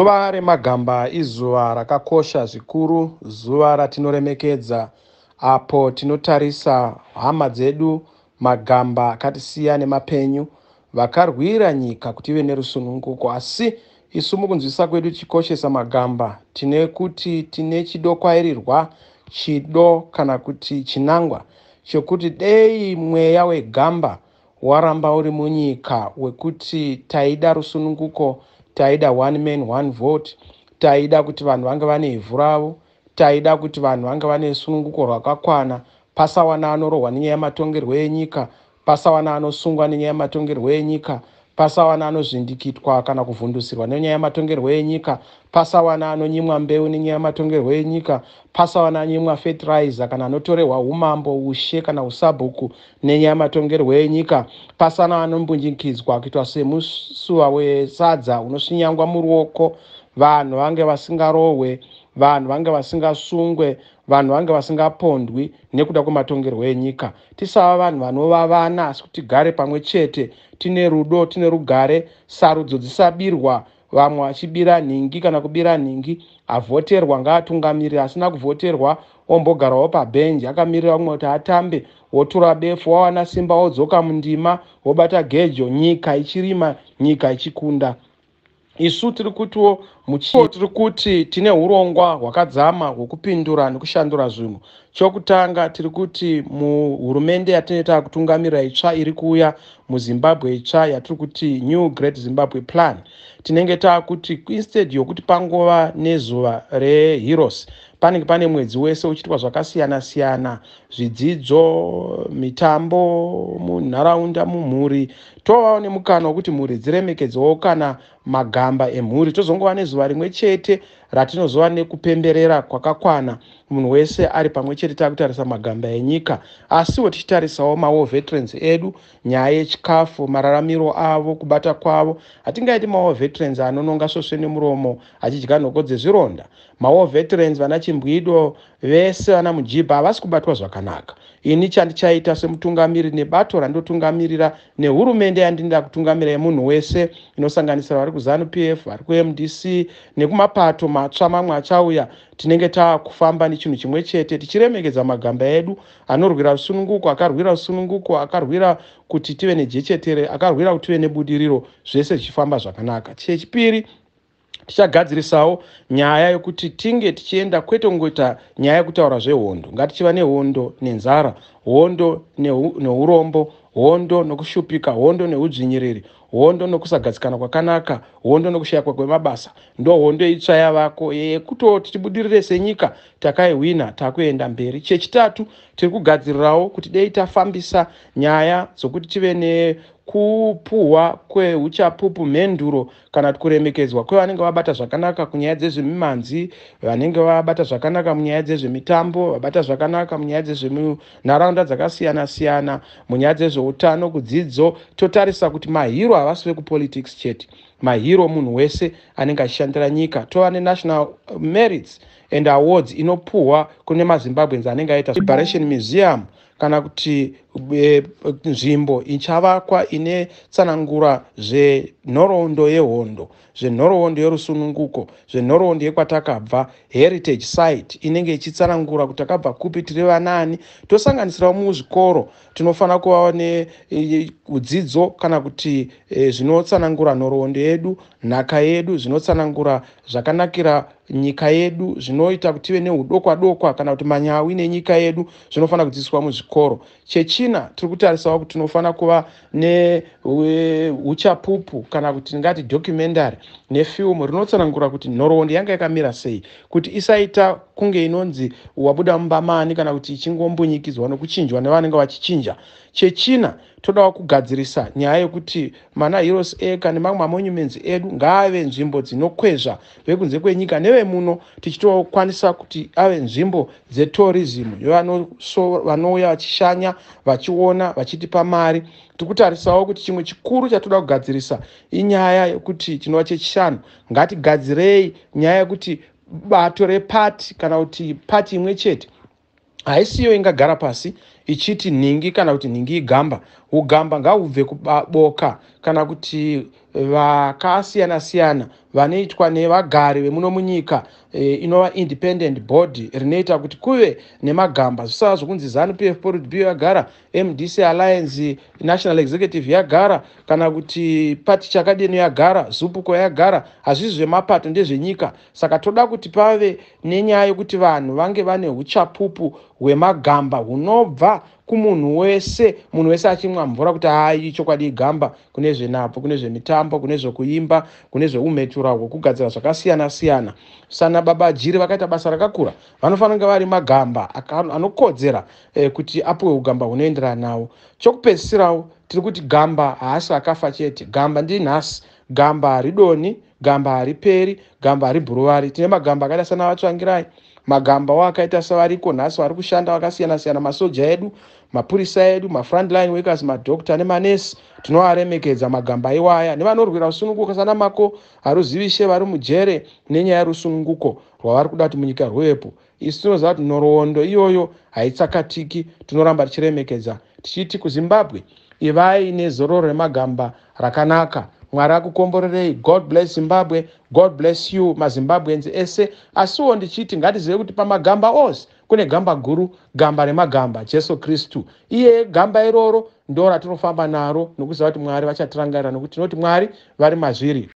Zuva remagamba izuva rakakosha zvikuru, zuva ratinoremekedza apo tinotarisa hama dzedu, magamba akatisiya nemapenyu, vakarwira nyika kuti ive nerusununguko. Asi isu mukunzwisisa kwedu tichikoshesa magamba, tine kuti tine chidokwairirwa, chido kana kuti chinangwa chekuti dei mweya wegamba waramba uri munyika wekuti taida rusununguko, taida one man one vote, taida kuti vanhu vange vane ivhu ravo, taida kuti vanhu vange vane sununguko rwakakwana, pasawana anorohwa nenyaya yematongerwo enyika, pasawana anosungwa nenyaya yematongerwo enyika, pasawana anozvindikitwa kana kuvhundusirwa nenyaya yematongerwo enyika, pasawana anonyimwa mbeu nenyaya yematongerwo enyika, pasawana anyimwa fertilizer kana anotorerwa umambo, ushe kana usabhuku nenyaya yematongerwo enyika, pasana anombunyikidzwa kuitwa semusuva wesadza unosvinyangwa muruoko, vanhu vange vasingarohwe, vanhu vange vasingasungwe, vanhu vange vasingapondwi nekuda kwematongerwo enyika. Tisava vanhu vanovavana, asi kuti tigare pamwe chete tine rudo, tine rugare. Sarudzo dzisabirwa, vamwe vachibira nhingi kana kubira nhingi. Avhoterwa ngaatungamirire, asina kuvhoterwa ombogarawo pabhenji akamirira umwe kuti atambe, wotura befu, wawana simba wodzoka mundima, wobata gejo, nyika ichirima, nyika ichikunda. Isu tiri kutiwo tiri kuti tine urongwa hwakadzama hwekupindura nekushandura zvinhu. Chokutanga, tiri kuti muhurumende yatinenge takutungamirira itsva iri kuuya muZimbabwe itsva yatiri kuti New Great Zimbabwe Plan, tinenge taakuti instead yokuti pangova nezuva reheroes, panenge pane mwedzi wese uchiitwa zvakasiyana siyana, zvidzidzo, mitambo munharaunda, mumhuri. Tovawo nemukana wekuti mhuri dziremekedzewo kana magamba emhuri. Tozongova nezuva rimwe chete ratinozova nekupemberera kwakakwana, munhu wese ari pamwe chete, takutarisa magamba enyika, asiwo tichitarisawo mawar veterans edu, nyaya yechikafu, mararamiro avo, kubata kwavo. Hatingaiti mawar veterans anononga svosve nemuromo achidya nhoko dzezvironda. Mawar veterans, vana Chimbwido vese, vana Mujibha, havasi kubatwa zvakanaka. Ini chandichaita semutungamiri nebato randotungamirira nehurumende yandinoda kutungamira yemunhu wese, inosanganisira vari kuZANU PF, vari kuMDC nekumapato matsva mamwe achauya, tinenge taakufamba nechinhu chimwe chete, tichiremekedza magamba edu anorwira rusununguko, akarwira rusununguko, akarwira kuti tive nejechetere, akarwira kuti tive nebudiriro, zvese zvichifamba zvakanaka. Chechipiri, tichagadzirisawo nyaya yokuti tinge tichienda kwete kungoita nyaya yekutaura zvehondo. Ngatichiva nehondo nenzara, hondo neurombo, hondo nokushupika, hondo neudzvinyiriri, hondo nokusagadzikana kwakanaka, hondo nokushayikwa kwemabasa. Ndo hondo itsva yavako yekutoti tibudirire senyika. Takaihwina, takuenda mberi. Chechitatu, tiri kugadzirirawo kuti dei tafambisa nyaya dzokuti tive nekupuhwa kweuchapupu, mhenduro kana kuti kuremekedzwa kwevanenge vabata zvakanaka kunyaya dzezvemimanzi, vanenge vabata zvakanaka munyaya dzezvemitambo, vabata zvakanaka munyaya dzezvemunharaunda dzakasiyana-siyana, munyaya dzezveutano, kudzidzo. Totarisa kuti mahero havasi vekupolitics chete, mahero munhu wese anenge achishandira nyika. Tova nenational merits and awards inopuhwa kune maZimbabweans anenge aita. Liberation Museum kana kuti nzvimbo ichavakwa ine tsanangura zvenhoroondo yehondo, zvenhoroondo yerusununguko, zvenhoroondo yekwatakabva, heritage site inenge ichitsanangura kuti takabva kupi, tiri vanani. Tosanganisirawo muzvikoro, tinofanira kuvawo neudzidzo kana kuti zvinotsanangura nhoroondo yedu, nhaka yedu, zvinotsanangura zvakanakira nyika yedu, zvinoita kuti tive neudokwa dokwa kana kuti manyawi nenyika yedu, zvinofanira kudzidziswa muzvikoro. Chechina, tiri kutarisawo kuti tinofanira kuva neuchapupu kana kuti tingati documentary nefilmu rinotsanangura kuti nhoroondo yanga yakamira sei, kuti isaita kunge inonzi wabuda mumba mani kana kuti ichingombunyikidzwa nokuchinjwa nevanenge vachichinja. Chechina, todawo kugadzirisa nyaya yekuti mana Heroes Acre nemamwe mamonuments edu ngaave nzvimbo dzinokwezva vekunze kwenyika nevemuno, tichitokwanisa kuti ave nzvimbo dzetourism yevanouya vachishanya, vachiona, vachitipa mari. Tiri kutarisawo kuti chimwe chikuru chatoda kugadzirisa inyaya yekuti, chinova chechishanu, ngatigadzirei nyaya yekuti bato repati kana kuti pati imwe chete haisiyo ingagara pasi ichiti nhingi kana kuti nhingi igamba. Ugamba ngahubve kuboka kana kuti vakasiyana-siyana vanoitwa nevagari vemuno munyika, inova independent board rinoita kuti kuve nemagamba. Zvisava zvokunzi ZANU PF Politburo yagara, MDC Alliance National Executive yagara, kana kuti pati chakadini yagara, ZUPCO yagara. Hazvisi zvemapato, ndezvenyika. Saka toda kuti pave nenyaya yekuti vanhu vange vane uchapupu hwemagamba hunobva kumunhu wese, munhu wese achimwa mvura kuti hai, chokwadi igamba kune zvenhabvu, kune zvemitambo, kune zvekuimba, kune zveumhetura hwekugadzira zvakasiyana-siyana. Sana Baba Jiri vakaita basa rakakura, vanofanira kunge vari magamba anokodzera kuti apiwe ugamba hunoenderana nawo. Chokupedzisirawo, tiri kuti gamba haasi akafa chete. Gamba ndinhasi, gamba haridoni, gamba hariperi, gamba haribhuruvari. Tine magamba akaita sana vaTsvangirai, magambawo akaita sevariko nhasi vari kushanda vakasiyana-siyana, masoja edu, mapurisa edu, mafrontline workers, madhokta nemanesi. Tinovaremekedza magamba iwaya, nevanorwira rusununguko sana Mako Haruzivishe vari mujere nenyaya yerusununguko rwavari kuda kuti munyika rwuvepo. Isu tinoziva kuti nhoroondo iyoyo haitsakatiki. Tinoramba tichiremekedza tichiti kuZimbabwe, ivai nezororo remagamba rakanaka. Mwari akukomborerei. God bless Zimbabwe. God bless you, maZimbabweans ese. Asiwo ndichiti ngatizive kuti pamagamba ose kune gamba guru, gamba remagamba, Jesu Kristu. Iye gamba iroro ndo ratinofamba naro, nokuziva kuti Mwari vachatirangarira, nokuti tinoti Mwari vari mazviri.